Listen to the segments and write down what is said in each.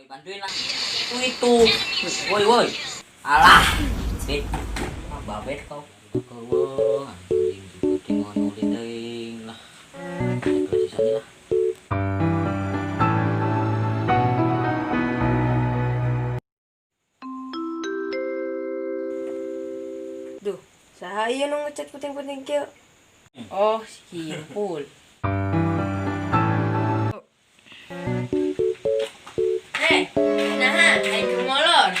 Woi, bantuin lah. Itu. Woi, woi. Alah. Bet. Ah, babet kau. Kau anjing tinggal ulin deui lah. Cek sisanya lah. Duh, saha ieu nu ngechat penting-penting kieu? Oh, si Kimpul. Eh, nah, aing keur molor.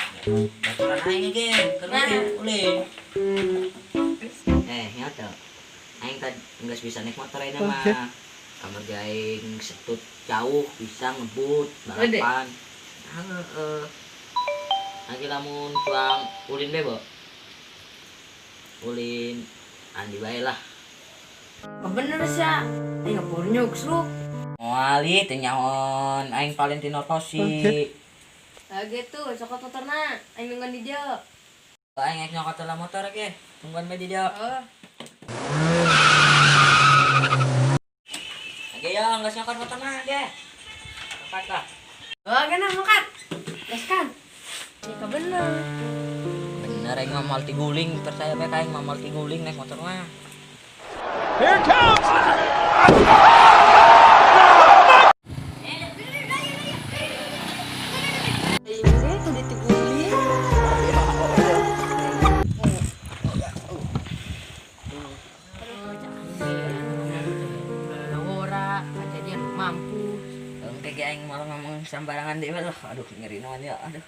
Baturan aing ge, keur Nah. ulin. Eh, nyata. Aing tadi geus bisa naik motor aing mah. Kamar aing setut jauh bisa ngebut balapan. Heeh. Lagi lamun tuang ulin be, Bo. Ulin andi bae lah. Bener sih, aing ngapurnyuk sruk. Moal teu nyaon aing Valentino Rossi. Lagi tuh, sok motorna, aing nungguan di dieu. Aing rek nyokot lah motor ge. Tungguan bae di dieu. Oh. Oke ya, geus nyokot motor mah ge. Cepat lah. Oh, gana makan. Gas kan? Ya bener. Bener aing mah moal tiguling, percaya bae ka aing mah moal tiguling naik motor mah. Here it comes! Ini tadi tiguling. Ora, kejadian mampus. Engke ge aing malah ngomong sembarangan deui lah. Aduh, ngeri naon ya. Aduh.